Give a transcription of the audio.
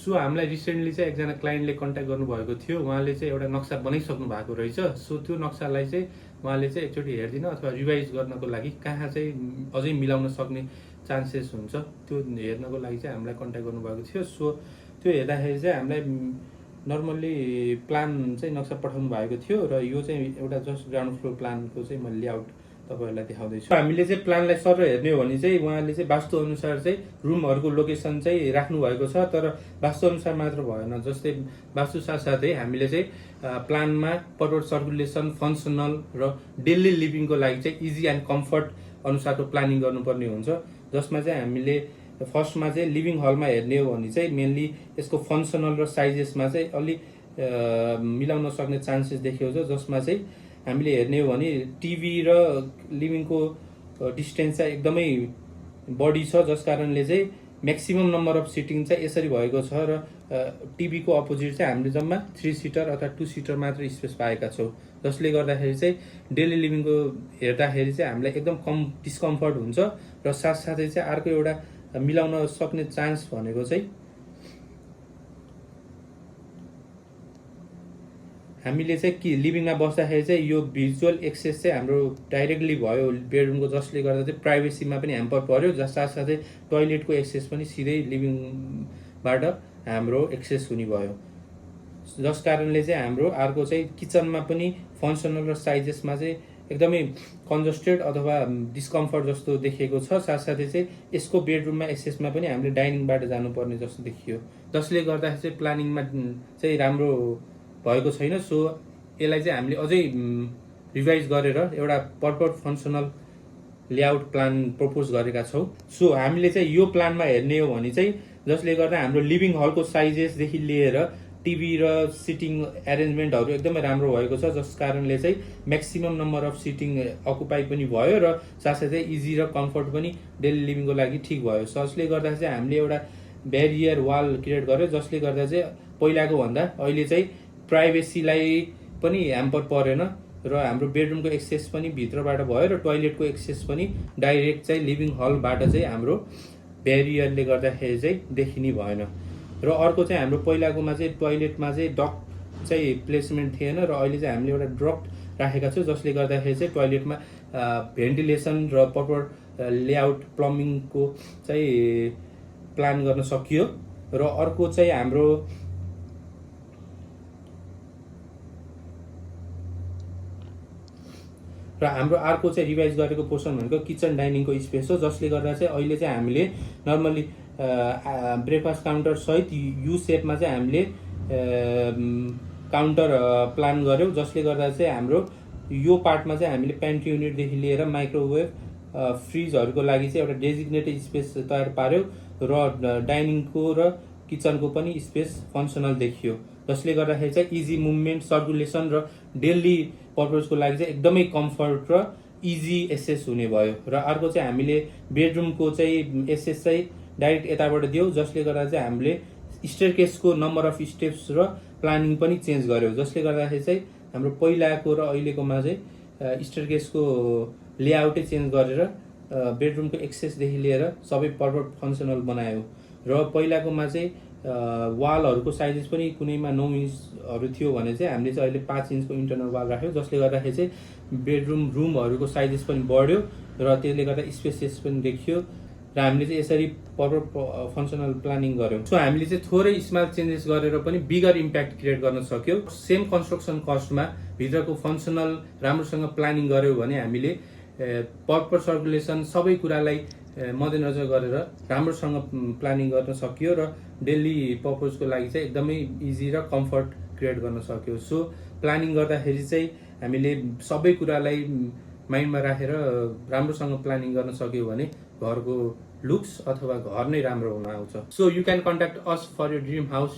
So हामीलाई recently चाहिँ एकजना क्लाइन्टले कन्ट्याक्ट गर्नुभएको थियो। उहाँले चाहिँ एउटा नक्सा बनाइसक्नु भएको रहेछ। सो त्यो नक्सालाई चाहिँ उहाँले चाहिँ एकचोटि हेरिदिन अथवा रिभाइज गर्नको लागि कहाँ चाहिँ अझै मिलाउन सक्ने चान्सेस हुन्छ त्यो हेर्नको लागि चाहिँ हामीलाई कन्ट्याक्ट गर्नुभएको थियो। सो त्यो हेर्दाखेरि चाहिँ हामीलाई नर्मल्ली प्लान चाहिँ नक्सा पठाउनु भएको थियो र यो चाहिँ एउटा जस्ट ग्राउन्ड फ्लोर प्लानको चाहिँ मैले लेआउट तपाईँहरूलाई देखाउँदैछु। हामीले चाहिँ प्लानलाई सर हेर्ने हो भने चाहिँ उहाँले चाहिँ वास्तु अनुसार चाहिँ रुमहरूको लोकेसन चाहिँ राख्नु भएको छ, तर वास्तु अनुसार मात्र भएन। जस्तै वास्तु साथसाथै हामीले चाहिँ प्लानमा पर्वत सर्कुलेसन, फङ्सनल र डेली लिभिङको लागि चाहिँ इजी एन्ड कम्फर्ट अनुसारको प्लानिङ गर्नुपर्ने हुन्छ। जसमा चाहिँ हामीले फर्स्टमा चाहिँ लिभिङ हलमा हेर्ने हो भने चाहिँ मेनली यसको फङ्सनल र साइजेसमा चाहिँ अलि मिलाउन सक्ने चान्सेस देखिएको छ। जसमा चाहिँ हामीले हेर्ने हो भने टिभी र लिभिङको डिस्टेन्स चाहिँ एकदमै बढी छ, जस कारणले चाहिँ म्याक्सिमम नम्बर अफ सिटिङ चाहिँ यसरी भएको छ र टिभीको अपोजिट चाहिँ हामीले जम्मा 3 सिटर अथवा 2 सिटर मात्र स्पेस पाएका छौँ। जसले गर्दाखेरि चाहिँ डेली लिभिङको हेर्दाखेरि चाहिँ हामीलाई एकदम कम डिस्कम्फर्ट हुन्छ र साथसाथै चाहिँ अर्को एउटा मिलाउन सक्ने चान्स भनेको चाहिँ हामीले चाहिँ कि लिभिङमा बस्दाखेरि चाहिँ यो भिजुअल एक्सेस चाहिँ हाम्रो डाइरेक्टली भयो बेडरुमको, जसले गर्दा चाहिँ प्राइभेसीमा पनि ह्याम्पर पर्यो। साथसाथै टोयलेटको एक्सेस पनि सिधै लिभिङबाट हाम्रो एक्सेस हुने भयो। जस कारणले चाहिँ हाम्रो अर्को चाहिँ किचनमा पनि फङ्सनल र साइजेसमा चाहिँ एकदमै कन्जस्टेड अथवा डिस्कम्फर्ट जस्तो देखिएको छ। साथसाथै चाहिँ यसको बेडरुममा एक्सेसमा पनि हामीले डाइनिङबाट जानुपर्ने जस्तो देखियो, जसले गर्दाखेरि चाहिँ प्लानिङमा चाहिँ राम्रो भएको छैन। सो यसलाई चाहिँ हामीले अझै रिभाइज गरेर एउटा proper functional layout plan propose गरेका छौँ। सो हामीले चाहिँ यो प्लानमा हेर्ने हो भने चाहिँ जसले गर्दा हाम्रो लिभिङ हलको साइजेसदेखि लिएर टिभी र सिटिङ एरेन्जमेन्टहरू एकदमै राम्रो भएको छ, जस कारणले चाहिँ maximum number of sitting occupy पनि भयो र साथसाथै इजी र कम्फर्ट पनि डेली लिभिङको लागि ठिक भयो। जसले गर्दा चाहिँ हामीले एउटा ब्यारियर वाल क्रिएट गर्यो, जसले गर्दा चाहिँ पहिलाको भन्दा अहिले चाहिँ प्राइभेसीलाई पनि ह्याम्पर परेन र हाम्रो बेडरुमको एक्सेस पनि भित्रबाट भयो र टोयलेटको एक्सेस पनि डाइरेक्ट चाहिँ लिभिङ हलबाट चाहिँ हाम्रो ब्यारियरले गर्दाखेरि चाहिँ देखिने भएन। र अर्को चाहिँ हाम्रो पहिलाकोमा चाहिँ टोयलेटमा चाहिँ डक्ट चाहिँ प्लेसमेन्ट थिएन र अहिले चाहिँ हामीले एउटा डक्ट राखेका छौँ, जसले गर्दाखेरि चाहिँ टोयलेटमा भेन्टिलेसन र प्रपर लेआउट प्लम्बिङको चाहिँ प्लान गर्न सकियो। र अर्को चाहिँ हाम्रो अर्को चाहिँ रिभाइज गरेको पोर्सन भनेको किचन डाइनिङको स्पेस हो, जसले गर्दा चाहिँ अहिले चाहिँ हामीले नर्मल्ली ब्रेकफास्ट काउन्टर सहित यु सेपमा चाहिँ हामीले काउन्टर प्लान गऱ्यौँ। जसले गर्दा चाहिँ हाम्रो यो पार्टमा चाहिँ हामीले पेन्ट्री युनिटदेखि लिएर माइक्रोवेभ फ्रिजहरूको लागि चाहिँ एउटा डेजिग्नेटेड स्पेस तयार पार्यौँ र डाइनिङको र किचनको पनि स्पेस फङ्सनल देखियो, जसले गर्दाखेरि चाहिँ इजी मुभमेन्ट, सर्कुलेसन र डेली पर्पजको लागि चाहिँ एकदमै कम्फर्ट र इजी एक्सेस हुने भयो। र अर्को चाहिँ हामीले बेडरुमको चाहिँ एक्सेस चाहिँ डाइरेक्ट यताबाट दियौँ, जसले गर्दा चाहिँ हामीले स्टेयरकेसको नम्बर अफ स्टेप्स र प्लानिङ पनि चेन्ज गर्यौँ। जसले गर्दाखेरि चाहिँ हाम्रो पहिलाको र अहिलेकोमा चाहिँ स्टेयरकेसको लेआउटै चेन्ज गरेर बेडरुमको एक्सेसदेखि लिएर सबै पर्पट फङ्सनल बनायौँ। र पहिलाकोमा चाहिँ वालहरूको साइजेस पनि कुनैमा 9 इन्चहरू थियो भने चाहिँ हामीले चाहिँ अहिले 5 इन्चको इन्टरनल वाल राख्यौँ, जसले गर्दाखेरि चाहिँ रुमहरूको साइजेस पनि बढ्यो र त्यसले गर्दा स्पेसियस पनि देखियो र हामीले चाहिँ यसरी प्रपर फङ्सनल प्लानिङ गऱ्यौँ। सो हामीले चाहिँ थोरै स्मल चेन्जेस गरेर पनि बिगर इम्प्याक्ट क्रिएट गर्न सक्यौँ। सेम कन्स्ट्रक्सन कस्टमा भित्रको फङ्सनल राम्रोसँग प्लानिङ गऱ्यौँ भने हामीले प्रपर सर्कुलेसन सबै कुरालाई मध्यनजर गरेर राम्रोसँग प्लानिङ गर्न सकियो र डेली पर्पजको लागि चाहिँ एकदमै इजी र कम्फर्ट क्रिएट गर्न सक्यो। सो प्लानिङ गर्दाखेरि चाहिँ हामीले सबै कुरालाई माइन्डमा राखेर राम्रोसँग प्लानिङ गर्न सक्यो भने घरको लुक्स अथवा घर नै राम्रो हुन आउँछ। So you can contact us for your dream house.